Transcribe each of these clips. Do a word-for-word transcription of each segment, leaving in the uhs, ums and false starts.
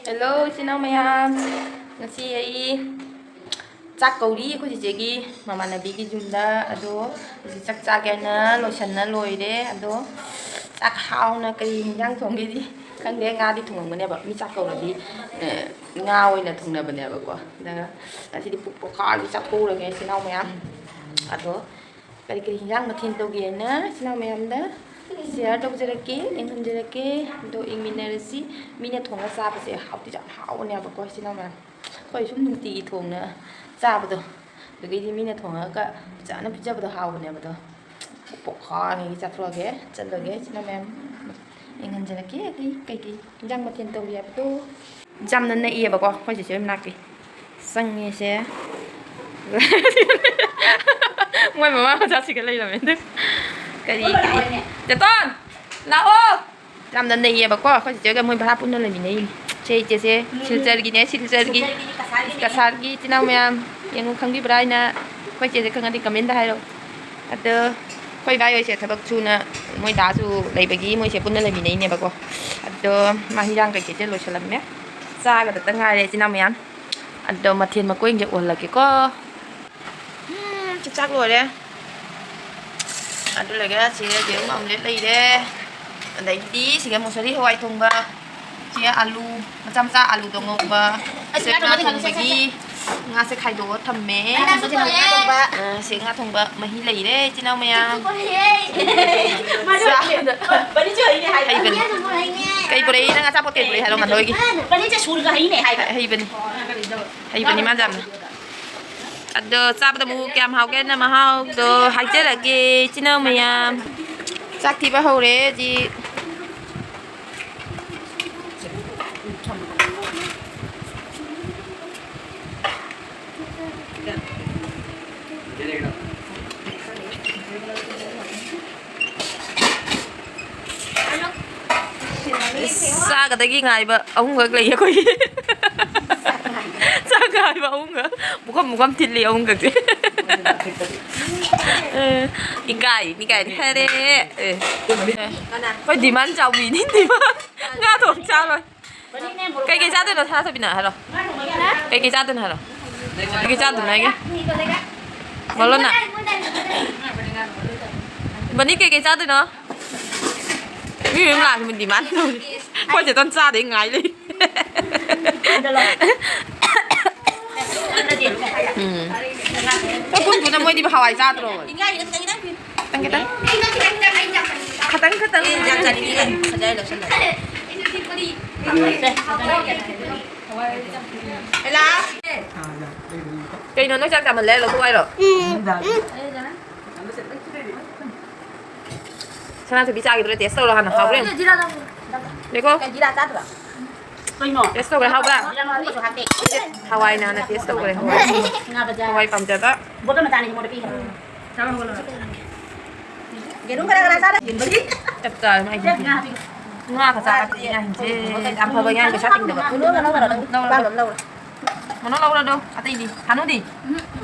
Hello, ꯏꯆꯤꯟ ꯏꯅꯥꯎ ꯃꯌꯥꯝ꯫ ꯉꯁꯤ ꯑꯩ ꯆꯥꯛ ꯀꯧꯔꯤ ꯑꯩꯈꯣꯏ ꯆꯤꯆꯦꯒꯤ ꯃꯃꯥꯟꯅꯕꯤꯒꯤ ꯌꯨꯝꯗ꯫ ꯑꯗꯣ ꯍꯧꯖꯤꯛ ꯆꯥꯛ ꯆꯥꯒꯦꯅ ꯂꯣꯏꯁꯟꯅ ꯂꯣꯏꯔꯦ꯫ ꯑꯗꯣ ꯆꯥꯛ ꯍꯥꯎꯅ ꯀꯔꯤ ꯍꯤꯟꯖꯥꯡ ꯊꯣꯡꯒꯦꯗꯤ ꯈꯪꯗꯦ꯫ ꯉꯥꯗꯤ ꯊꯣꯡꯉꯝꯒꯅꯦꯕ꯫ ꯃꯤ ꯆꯥꯛ ꯀꯧꯔꯗꯤ, ꯑꯦ, ꯉꯥ ꯑꯣꯏꯅ ꯊꯣꯡꯅꯕꯅꯦꯕꯀꯣ꯫ ꯑꯗ ꯉꯁꯤꯗꯤ ꯄꯨꯛ ꯄꯣꯛꯈꯥꯏꯒꯩ ꯆꯥꯊꯣꯛꯎꯔꯒꯦ ꯏꯆꯤꯟ ꯏꯅꯥꯎ ꯃꯌꯥꯝ꯫ ꯑꯗꯣ ꯀꯔꯤ ꯀꯔꯤ ꯍꯤꯟꯖꯥꯡ ꯃꯊꯦꯜ ꯇꯧꯒꯦꯅ ꯏꯆꯤꯟ ꯏꯅꯥꯎ ꯃꯌꯥꯝꯗ share ꯇꯧꯖꯔꯛꯀꯦ, ꯌꯦꯡꯍꯟꯖꯔꯛꯀꯦ꯫ ꯑꯗꯣ ꯌꯦꯡꯃꯤꯟꯅꯔꯁꯤ꯫ ꯃꯤꯅ ꯊꯣꯡꯉ ꯆꯥꯕꯁꯦ ꯍꯥꯎꯗꯤ ꯌꯥꯝ ꯍꯥꯎꯕꯅꯦꯕꯀꯣ ꯏꯆꯤꯟ ꯏꯅꯥꯎ ꯃꯌꯥꯝ꯫ ꯑꯩꯈꯣꯏ ꯁꯨꯝ ꯅꯨꯡꯇꯤꯒꯤ ꯊꯣꯡꯅ ꯆꯥꯕꯗꯣ, ꯑꯗꯨꯗꯒꯤꯗꯤ ꯃꯤꯅ ꯊꯣꯡꯉꯒ ꯐꯖꯅ ꯄꯤꯖꯕꯗꯣ ꯍꯥꯎꯕꯅꯦꯕ꯫ ꯑꯗꯣ ꯄꯣꯛꯈꯥꯏꯉꯩꯒꯤ ꯆꯥꯊꯣꯛꯑꯒꯦ꯫ ꯆꯠꯂꯒꯦ ꯏꯆꯤꯟ ꯏꯅꯥꯎ ꯃꯌꯥꯝ, ꯌꯦꯡꯍꯟꯖꯔꯛꯀꯦ ꯑꯩ ꯀꯩꯀꯩ ꯍꯤꯟꯖꯥꯡ ꯃꯊꯦꯜ ꯇꯧꯔꯤ ꯍꯥꯏꯕꯗꯣ꯫ ꯌꯥꯝꯅ ꯅꯛꯏꯌꯦꯕꯀꯣ ꯑꯩꯈꯣꯏ ꯆꯦꯆꯦ ꯍꯣꯏ ꯃꯅꯥꯛꯇꯤ꯫ ꯆꯪꯉꯦꯁꯦ꯫ ꯃꯣꯏ ꯃꯃꯥ ꯃꯆꯥꯁꯤꯒ ꯂꯩꯔꯝꯃꯦ꯫ ꯑꯗꯨ ꯀꯔꯤ, ꯀꯔꯤ? ꯆꯦꯇꯣꯟ! ꯂꯥꯛꯑꯣ! ꯌꯥꯝꯅ ꯅꯛꯏꯌꯦꯕꯀꯣ ꯑꯩꯈꯣꯏ ꯆꯦꯆꯦꯒ꯫ ꯃꯣꯏ ꯚꯔꯥ ꯄꯨꯟꯅ ꯂꯩꯃꯤꯟꯅꯩꯅꯦ꯫ ꯁꯦ ꯏꯆꯦꯁꯦ ꯁꯤꯜꯆꯔꯒꯤꯅꯦ, ꯁꯤꯜꯆꯔꯒꯤ꯫ ꯀꯁꯥꯔꯒꯤ ꯏꯆꯤꯟ ꯏꯅꯥꯎ ꯃꯌꯥꯝ ꯌꯦꯡꯉꯨ, ꯈꯪꯕꯤꯕ꯭ꯔꯥ ꯍꯥꯏꯅ꯫ ꯑꯩꯈꯣꯏ ꯆꯦꯁꯦ ꯈꯪꯉꯗꯤ comment ꯍꯥꯏꯔꯣ꯫ ꯑꯗꯣ ꯑꯩꯈꯣꯏ ꯏꯕꯥꯏ ꯍꯣꯏꯁꯦ ꯊꯕꯛ ꯁꯨꯅ ꯃꯣꯏ ꯗꯥꯁꯨ ꯂꯩꯕꯒꯤ ꯃꯣꯏꯁꯦ ꯄꯨꯟꯅ ꯂꯩꯃꯤꯟꯅꯩꯅꯦꯕꯀꯣ꯫ ꯑꯗꯣ ꯃꯥ ꯍꯤꯟꯖꯥꯡ ꯀꯩꯀꯩꯁꯦ ꯂꯣꯏꯁꯜꯂꯝꯃꯦ꯫ ꯆꯥꯒꯗꯇ ꯉꯥꯏꯔꯦ ꯏꯆꯤꯟ ꯏꯅꯥꯎ ꯃꯌꯥꯝ꯫ ꯑꯗꯣ ꯃꯊꯦꯜ ꯃꯀꯣꯏꯁꯦ ꯑꯣꯜꯂꯒꯦꯀꯣ꯫ ꯎꯝ, ꯆꯥꯛ ꯆꯥꯛ ꯂꯣꯏꯔꯦ꯫ ꯑꯗꯨ ꯂꯣꯏꯔꯒ ꯁꯤꯗ ꯌꯦꯔꯨꯝ omelette ꯂꯩꯔꯦ꯫ ꯑꯗꯩꯗꯤ ꯁꯤꯒ ꯃꯨꯁꯣꯔꯤ ꯍꯋꯥꯏ ꯊꯣꯡꯕ꯫ ꯁꯤꯒ ꯑꯂꯨ ꯃꯆꯥ ꯃꯆꯥ, ꯑꯂꯨꯗꯣ ꯉꯧꯕ꯫ ꯑꯁ, ꯁꯤꯒ ꯉꯥ ꯉꯥ ꯊꯣꯡꯕ ꯊꯣꯡꯕꯒꯤ ꯉꯥꯁꯦ ꯈꯥꯏꯗꯣꯛꯑ ꯊꯝꯃꯦ꯫ ꯑ, ꯁꯤ ꯉꯥ ꯊꯣꯡꯕ ꯃꯍꯤ ꯂꯩꯔꯦ ꯏꯆꯤꯟ ꯏꯅꯥꯎ ꯃꯌꯥꯝ꯫ ꯆꯥꯕꯗ ꯍꯩꯕꯅꯤ꯫ ꯀꯩ ꯄꯨꯔꯛꯏ? ꯅꯪ ꯑꯆꯥꯄꯣꯠ ꯀꯩ ꯄꯨꯔꯛꯏ ꯍꯥꯏꯔꯣ, ꯃꯟꯗꯣꯏꯒꯤ? ꯍꯩꯕꯅꯤ꯫ ꯍꯩꯕꯅꯤ ꯃꯥ ꯌꯥꯝꯅ꯫ ꯑꯗꯣ ꯆꯥꯕꯗ ꯑꯃꯨꯛ ꯀꯌꯥꯝ ꯍꯥꯎꯒꯦꯅ ꯃꯍꯥꯎꯗꯣ ꯍꯥꯏꯖꯔꯒꯦ ꯏꯆꯤꯟ ꯏꯅꯥꯎ ꯃꯌꯥꯝ꯫ ꯆꯥꯛ ꯊꯤꯕ ꯍꯧꯔꯦ ꯍꯧꯖꯤꯛ꯫ ꯆꯥꯒꯗꯒꯤ ꯉꯥꯏꯕ ꯑꯍꯨꯝꯈꯛ ꯂꯩ ꯑꯩꯈꯣꯏꯒꯤ꯫ ꯆꯥꯛ ꯉꯥꯏꯕ ꯑꯍꯨꯝꯈꯛ꯫ ꯄꯨꯈꯝ ꯄꯨꯈꯝ ꯊꯤꯜꯂꯤ ꯑꯍꯨꯝꯈꯛꯁꯦ꯫ ꯑꯦ, ꯏꯀꯥꯏ, ꯏꯀꯥꯏ꯫ ꯐꯔꯦ꯫ ꯑꯦ꯫ ꯑꯩꯈꯣꯏ demand ꯆꯥꯎꯕꯤꯅꯤ, demand꯫ ꯉꯥ ꯊꯣꯡ ꯆꯥꯔꯣꯏ꯫ ꯀꯩ ꯆꯥꯗꯣꯏꯅꯣ, ꯁꯅꯥꯊꯣꯏꯕꯤꯅ ꯍꯥꯏꯔꯣ? ꯀꯩ ꯀꯩ ꯆꯥꯗꯣꯏꯅꯣ ꯍꯥꯏꯔꯣ? ꯀꯩ ꯀꯩ ꯆꯥꯗꯣꯏꯅꯣ ꯍꯥꯏꯒꯦ? ꯕꯣꯂꯣꯅ? ꯕꯅꯤ, ꯀꯩ ꯀꯩ ꯆꯥꯗꯣꯏꯅꯣ? ꯃꯤ ꯃꯌꯥꯝ ꯂꯥꯛꯑꯦ, ꯗꯤꯃꯥꯟ ꯇꯧꯔꯤ꯫ ꯑꯩꯈꯣꯏ ꯆꯦꯇꯟ ꯆꯥꯗꯦ ꯉꯥꯏ ꯂꯩ꯫ ꯎꯝ꯫ ꯆꯥꯛꯈꯨꯝꯗꯨꯅ ꯃꯣꯏꯗꯤ ꯍꯋꯥꯏ ꯆꯥꯗ꯭ꯔꯣ? ꯈꯤꯇꯪ ꯈꯤꯇꯪ꯫ ꯈꯤꯇꯪ ꯈꯤꯇꯪ꯫ ꯑꯦ, ꯌꯥꯝ ꯆꯥꯅꯤꯡꯉꯤ ꯀꯥꯏꯅ꯫ ꯁꯖꯥꯏ ꯂꯧꯁꯜꯂꯣ꯫ ꯀꯩꯅꯣ, ꯅꯣꯏ ꯆꯥꯛ ꯆꯥꯃꯜꯂꯦ, ꯂꯧꯊꯣꯛ ꯍꯥꯏꯔꯣ? ꯁꯅꯥꯊꯣꯏꯕꯤ ꯆꯥꯈꯤꯗ꯭ꯔꯣ? Taste ꯇꯧꯔꯣ ꯍꯥꯟꯅ, ꯍꯥꯎꯕ꯭ꯔꯥ ꯌꯦꯡꯉꯨ꯫ ꯖꯤꯔꯥ ꯆꯥ-, ꯂꯦꯀꯣ꯫ ꯀꯩ ꯖꯤꯔꯥ ꯆꯥꯗ꯭ꯔꯣ? ꯀꯩꯅꯣ? Taste ꯇꯧꯈ꯭ꯔꯦ, ꯍꯥꯎꯕ꯭ꯔꯥ? ꯖꯤꯔꯥ ꯃꯔꯨ ꯑꯃꯁꯨ ꯍꯥꯞꯄꯦ꯫ ꯍꯋꯥꯏꯅ ꯍꯥꯟꯅ taste ꯇꯧꯈ꯭ꯔꯦ, ꯍꯋꯥꯏ꯫ ꯉꯥ ꯕꯖꯥꯔ꯫ ꯍꯋꯥꯏ ꯄꯥꯝꯖꯕ꯫ ꯕꯣꯇꯜ ꯃꯆꯥꯅꯤ, ꯃꯣꯏꯗ ꯄꯤꯈ꯭ꯔꯦ꯫ ꯌꯦꯔꯨꯝ ꯈꯔ ꯈꯔ ꯆꯥꯔ ꯌꯦꯟꯕꯒꯤ꯫ ꯆꯞ ꯆꯥꯔꯦ ꯃꯥꯏꯗꯤ꯫ ꯉꯥ ꯈꯛ ꯆꯥꯔꯗꯤ ꯉꯥ ꯍꯤꯡꯁꯦ꯫ ꯌꯥꯝ ꯐꯕ ꯉꯥ, ꯄꯩꯁꯥ ꯇꯤꯡꯗꯕ꯫ ꯂꯧꯔꯣ, ꯂꯧꯔꯣ, ꯂꯧꯔꯣ꯫ ꯂꯧꯔꯣ꯫ ꯂꯧꯔꯣ꯫ ꯃꯣꯅꯣ ꯂꯧꯔꯣ ꯑꯗꯣ, ꯑꯇꯩꯗꯤ꯫ ꯁꯥꯅꯨꯗꯤ?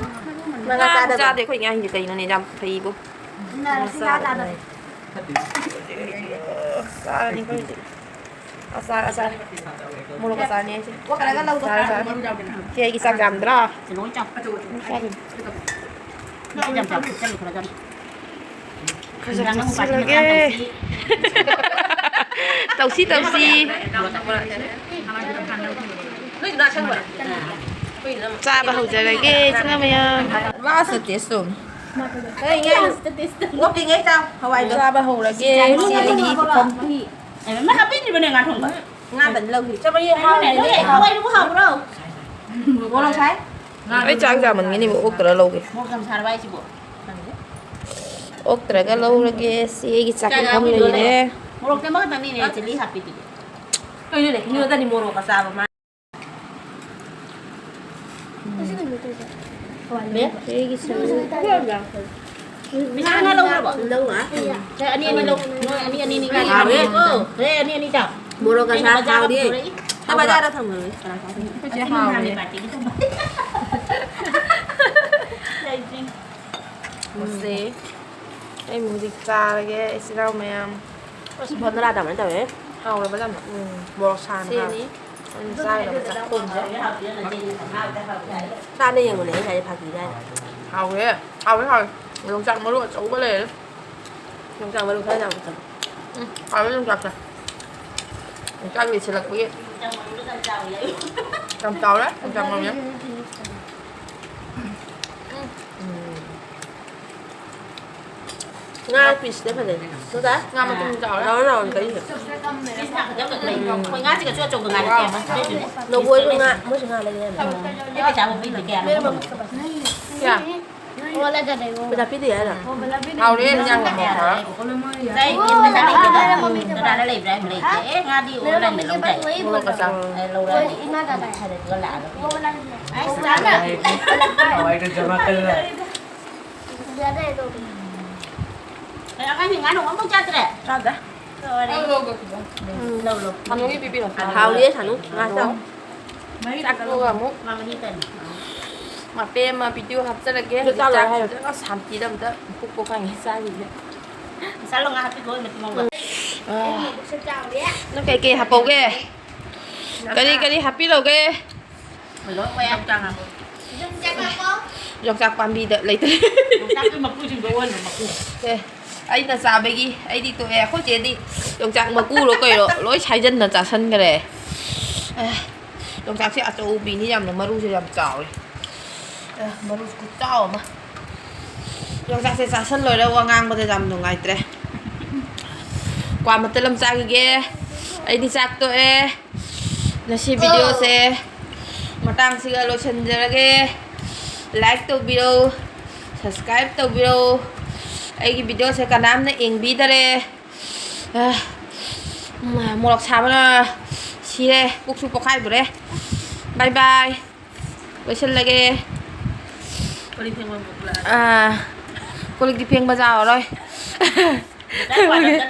ꯃꯉꯥ ꯉꯥ ꯆꯥꯗꯕ꯫ ꯆꯥꯗꯦ ꯑꯩꯈꯣꯏ ꯉꯥ ꯍꯤꯡꯁꯦ ꯀꯩꯅꯣꯅꯦ, ꯌꯥꯝ ꯐꯩꯕꯨ꯫ ꯉꯥ ꯆꯥꯗꯕ꯫ ꯆꯥꯔꯅꯤ ꯑꯩꯈꯣꯏ ꯍꯧꯖꯤꯛ꯫ ꯑꯆꯥꯔ, ꯑꯆꯥꯔ꯫ ꯃꯣꯔꯣꯛ ꯑꯆꯥꯔꯅꯦ ꯑꯩꯁꯦ꯫ ꯆꯥꯔꯦ, ꯆꯥꯔꯦ꯫ ꯁꯤ ꯑꯩꯒꯤ ꯆꯥꯛ ꯌꯥꯝꯗ꯭ꯔꯥ? ꯈꯔ ꯈꯔ ꯆꯥꯁꯤꯜꯂꯒꯦ꯫ ꯇꯧꯁꯤ, ꯇꯧꯁꯤ꯫ ꯆꯥꯕ ꯍꯧꯖꯔꯒꯦ, ꯏꯆꯤꯟ ꯏꯅꯥꯎ ꯃꯌꯥꯝ꯫ Last taste ꯇꯧꯅꯤ꯫ ꯍꯣꯏ, ꯉꯥꯏ꯫ ꯉꯣꯛꯇ꯭ꯔꯤꯉꯩ ꯆꯥꯎ, ꯍꯋꯥꯏꯗꯣ꯫ ꯆꯥꯕ ꯍꯧꯔꯒꯦ, ꯁꯤ ꯑꯩꯒꯤ ꯄꯨꯈꯝ꯫ ꯑꯦ, ꯃꯥ ꯍꯥꯞꯄꯤꯗ꯭ꯔꯤꯕꯅꯦ ꯉꯥ ꯊꯣꯡꯕ꯫ ꯉꯥꯗꯅꯤ ꯂꯧꯗꯣꯏꯁꯦ꯫ ꯆꯠꯄ ꯌꯦꯡ ꯍꯥꯎꯕꯅꯦ꯫ ꯍꯋꯥꯏꯗꯨꯕꯨ ꯍꯥꯎꯕ꯭ꯔꯣ? ꯃꯣꯔꯣꯛ ꯁꯥꯏ? ꯑꯩ ꯆꯥꯛ ꯆꯥꯃꯟꯒꯤꯅꯤꯕ, ꯑꯣꯛꯇꯔ ꯂꯧꯒꯦ꯫ ꯃꯣꯔꯣꯛ ꯌꯥꯝ ꯁꯥꯔꯕ ꯍꯥꯏꯁꯤꯕꯣ? ꯑꯣꯛꯇ꯭ꯔꯒ ꯂꯧꯔꯒꯦ, ꯁꯤ ꯑꯩꯒꯤ ꯆꯥꯛ ꯆꯥꯛ ꯄꯨꯈꯝ ꯌꯥꯎꯕꯤꯗꯣ ꯂꯩꯔꯦ꯫ ꯂꯩ꯫ ꯃꯣꯔꯣꯛꯇꯤ ꯑꯃꯈꯛꯇꯪꯅꯤꯅꯦ, ꯆꯤꯂꯤ ꯍꯥꯞꯄꯤꯗꯨꯗꯤ꯫ ꯀꯩꯅꯣꯅꯦ, ꯅꯣꯏꯗꯅꯤ ꯃꯣꯔꯣꯛꯀ ꯆꯥꯕ ꯃꯥ꯫ ꯕꯦ? ꯑꯩꯒꯤꯁꯨ꯫ ꯕꯤꯁꯥꯜ ꯉꯥ ꯂꯧꯈ꯭ꯔꯕꯣ? ꯂꯧꯔ? ꯁꯦ, ꯑꯅꯤ ꯑꯅꯤ ꯂꯧ꯫ ꯅꯣꯏ ꯑꯅꯤ ꯑꯅꯤ ꯅꯤ ꯉꯥ ꯍꯥꯎꯋꯦ꯫ ꯂꯧꯔꯣ꯫ ꯁꯦ, ꯑꯅꯤ ꯑꯅꯤ ꯆꯥꯎ꯫ ꯃꯣꯔꯣꯛꯀ ꯑꯩꯅ ꯁꯥ ꯕꯖꯥꯔꯗ ꯍꯥꯎꯗꯤ꯫ ꯄꯨꯊꯣꯔꯛꯏ꯫ ꯑꯩ ꯕꯖꯥꯔꯗ ꯊꯝꯈ꯭ꯔꯕꯅꯤ꯫ ꯑꯩꯈꯣꯏꯁꯦ ꯍꯥꯎꯋꯦ꯫ ꯂꯩꯇ꯭ꯔꯤ꯫ ꯃꯨꯁꯦ꯫ ꯑꯩ ꯍꯧꯖꯤꯛ ꯆꯥꯔꯒꯦ, ꯏꯆꯤꯜ ꯏꯅꯥꯎ ꯃꯌꯥꯝ꯫ ꯑꯁ, ꯚꯟꯗ꯭ꯔꯥ ꯇꯥꯃꯥꯏꯅ ꯇꯧꯋꯦ꯫ ꯍꯥꯎꯔꯕ ꯌꯥꯝꯅ? ꯎꯝ꯫ ꯃꯣꯔꯣꯛ ꯁꯥꯅ ꯁꯤꯅꯤ꯫ ꯍꯥꯎꯋꯦ꯫ ꯎꯝ, ꯆꯥꯒꯗꯕ ꯆꯥꯛꯈꯣꯝꯁꯦ꯫ ꯆꯥꯅ ꯌꯦꯡꯉꯨꯅꯦ, ꯑꯩ ꯍꯥꯏꯁꯦ ꯐꯥꯒꯤ ꯍꯥꯏꯅ꯫ ꯍꯥꯎꯋꯦ, ꯍꯥꯎꯋꯦ, ꯍꯥꯎꯋꯦ꯫ ꯌꯣꯡꯆꯥꯛ ꯃꯔꯨ ꯑꯆꯧꯕ ꯂꯩꯔꯦ꯫ ꯌꯣꯡꯆꯥꯛ ꯃꯔꯨ ꯈꯔ ꯌꯥꯝ ꯆꯪꯉꯦ꯫ ꯎꯝ, ꯍꯥꯎꯋꯦ ꯌꯣꯡꯆꯥꯛꯁꯦ꯫ ꯌꯣꯡꯆꯥꯛ ꯂꯣꯏꯁꯤꯜꯂꯛꯄꯒꯤ꯫ ꯌꯥꯝ ꯆꯥꯎꯔꯦ ꯌꯣꯡꯆꯥꯛ ꯃꯔꯨꯁꯦ꯫ ꯎꯝ꯫ ꯉꯥ ꯄꯤꯁꯇ ꯐꯖꯩ꯫ ꯁꯨꯗ? ꯉꯥ ꯃꯇꯨꯝ ꯆꯥꯎꯔꯦ꯫ ꯔꯥꯎꯟ ꯔꯥꯎꯟ ꯀꯛꯏꯁꯦ꯫ ꯄꯤꯁ ꯊꯥꯡꯒꯠꯂꯒ ꯂꯩ꯫ ꯑꯩꯈꯣꯏ ꯉꯥꯁꯤꯒꯁꯨ ꯑꯆꯧꯕ ꯉꯥꯅꯤ ꯀꯌꯥ ꯃꯁꯤꯡ ꯂꯩꯗꯣꯏꯅꯣ? ꯅꯣꯕꯣꯏꯁꯨ ꯉꯥ, ꯃꯣꯏꯁꯨ ꯉꯥ ꯂꯩꯒꯦ ꯍꯥꯏꯕꯅꯦ꯫ ꯑꯩ ꯄꯩꯁꯥ ꯑꯃꯨꯛ ꯄꯤꯗ꯭ꯔꯤ ꯀꯌꯥ ꯂꯧꯕꯅꯣ? ꯀꯌꯥ? ꯄꯩꯁꯥ ꯄꯤꯗꯦ ꯍꯥꯏꯔꯣ? ꯍꯥꯎꯔꯦ, ꯏꯟꯖꯥꯡ ꯑꯃ ꯍꯥꯎꯔꯦ꯫ ꯉꯁꯥꯏ ꯄꯩꯁꯥ ꯂꯩꯇꯦꯗ꯫ ꯀꯅꯥꯗ ꯂꯩꯕ꯭ꯔꯥ ꯍꯥꯏꯕ ꯂꯩꯇꯦ꯫ ꯑꯦ, ꯉꯥꯗꯤ online ꯗ ꯂꯧꯗꯥꯏ? ꯃꯣꯔꯣꯛꯀ ꯆꯥ꯫ ꯑꯦ, ꯂꯧꯔꯛꯑꯅꯤ꯫ ꯍꯥꯏꯔꯦ, ꯑꯗꯨꯒ ꯂꯥꯛꯑꯒ꯫ ꯑꯁ, ꯆꯥꯔꯦ꯫ ꯍꯋꯥꯏꯗ ꯖꯃꯥ ꯀꯜꯂꯦ꯫ ꯑꯉꯥꯡꯁꯤꯡ ꯉꯥꯅꯨ ꯑꯃꯐꯥꯎ ꯆꯥꯗ꯭ꯔꯦ? ꯆꯥꯗ꯭ꯔꯦ꯫ ꯂꯣꯏꯔꯦ꯫ ꯂꯧ, ꯂꯧ꯫ ꯁꯥꯅꯨꯒꯤ ꯄꯤꯕꯤꯔꯣ꯫ ꯍꯥꯎꯌꯦ, ꯁꯥꯅꯨ꯫ ꯉꯥ ꯆꯥꯎ꯫ ꯆꯥꯛꯇꯨꯒ ꯑꯃꯨꯛ꯫ ꯃꯥ ꯃꯍꯤ ꯀꯩꯅꯣ? ꯃꯄꯦ ꯑꯃ video ꯍꯥꯞꯆꯔꯒꯦ꯫ ꯑꯗꯨ ꯍꯧꯖꯤꯛ ꯆꯥꯛ ꯂꯣꯏꯔꯦ ꯆꯥꯛꯁꯦ ꯍꯥꯏꯔꯣ꯫ ꯁꯥꯟꯇꯤꯗ ꯑꯝꯇ ꯄꯨꯛ ꯄꯣꯛꯈꯥꯏꯉꯩ ꯆꯥꯈꯤꯒꯦ꯫ ꯃꯁꯥꯂꯣ ꯉꯥ ꯍꯥꯞꯄꯤꯒꯣ ꯃꯇꯨꯝ ꯑꯃꯒ꯫ ꯅꯪ ꯀꯩꯀꯩ ꯍꯥꯞꯄꯧꯒꯦ? ꯀꯔꯤ ꯀꯔꯤ ꯍꯥꯞꯄꯤꯔꯧꯒꯦ? ꯂꯣꯏ ꯃꯌꯥꯝ ꯆꯥꯡ ꯍꯥꯞꯄꯣ꯫ ꯌꯣꯡꯆꯥꯛ ꯄꯥꯝꯕꯤꯗ ꯂꯩꯇ꯭ꯔꯦ꯫ ꯌꯣꯡꯆꯥꯛꯀꯤ ꯃꯀꯨꯁꯤꯡꯗꯣ ꯑꯣꯟꯕ ꯃꯀꯨ꯫ ꯑꯦ, ꯑꯩꯅ ꯆꯥꯕꯒꯤ ꯑꯩꯗꯤ ꯇꯣꯛꯑꯦ꯫ ꯑꯩꯈꯣꯏ ꯆꯦꯗꯤ ꯌꯣꯡꯆꯥꯛ ꯃꯀꯨꯔꯣ ꯀꯩꯔꯣ ꯂꯣꯏ ꯁꯥꯏꯖꯟꯅ ꯆꯥꯁꯟꯈ꯭ꯔꯦ꯫ ꯑꯦ, ꯌꯣꯡꯆꯥꯛꯁꯦ ꯑꯆꯧꯕꯤꯅꯤ ꯌꯥꯝꯅ, ꯃꯔꯨꯁꯦ ꯌꯥꯝ ꯆꯥꯎꯋꯦ꯫ ꯑꯦ, ꯃꯔꯨꯁꯦ ꯈꯨꯆꯥꯎ ꯑꯃ꯫ ꯌꯣꯡꯆꯥꯛꯁꯦ ꯆꯥꯁꯜ ꯂꯣꯏꯔ ꯋꯥ ꯉꯥꯡꯕꯗ ꯌꯥꯝ ꯅꯨꯡꯉꯥꯏꯇ꯭ꯔꯦ꯫ ꯀ꯭ꯋꯥ ꯃꯇꯜ ꯑꯃ ꯆꯥꯈꯤꯒꯦ꯫ ꯑꯩꯗꯤ ꯆꯥꯛ ꯇꯣꯛꯑꯦ꯫ ꯉꯁꯤ video ꯁꯦ ꯃꯇꯥꯡꯁꯤꯒ ꯂꯣꯏꯁꯤꯟꯖꯔꯒꯦ꯫ Like ꯇꯧꯕꯤꯔꯧ, subscribe ꯇꯧꯕꯤꯔꯧ꯫ ꯑꯩꯒꯤ video ꯁꯦ ꯀꯅꯥꯝꯅ ꯌꯦꯡꯕꯤꯗꯔꯦ꯫ ꯑ, ꯎꯝ, ꯃꯣꯔꯣꯛ ꯁꯥꯕꯅ ꯁꯤꯔꯦ, ꯄꯨꯛꯁꯨ ꯄꯣꯛꯈꯥꯏꯗꯣꯔꯦ꯫ Bye bye꯫ ꯂꯣꯏꯁꯤꯜꯂꯒꯦ꯫ ꯀꯣꯜ ꯂꯤꯛ ꯐꯦꯡꯕ ꯑꯃꯨꯛ ꯄꯨꯔꯛꯑꯒꯦ꯫ ꯑꯥ, ꯀꯣꯜ ꯂꯤꯛꯇꯤ ꯐꯦꯡꯕ ꯌꯥꯔꯔꯣꯏ꯫ ꯉꯁꯥꯏ ꯋꯥꯏꯔꯝꯗ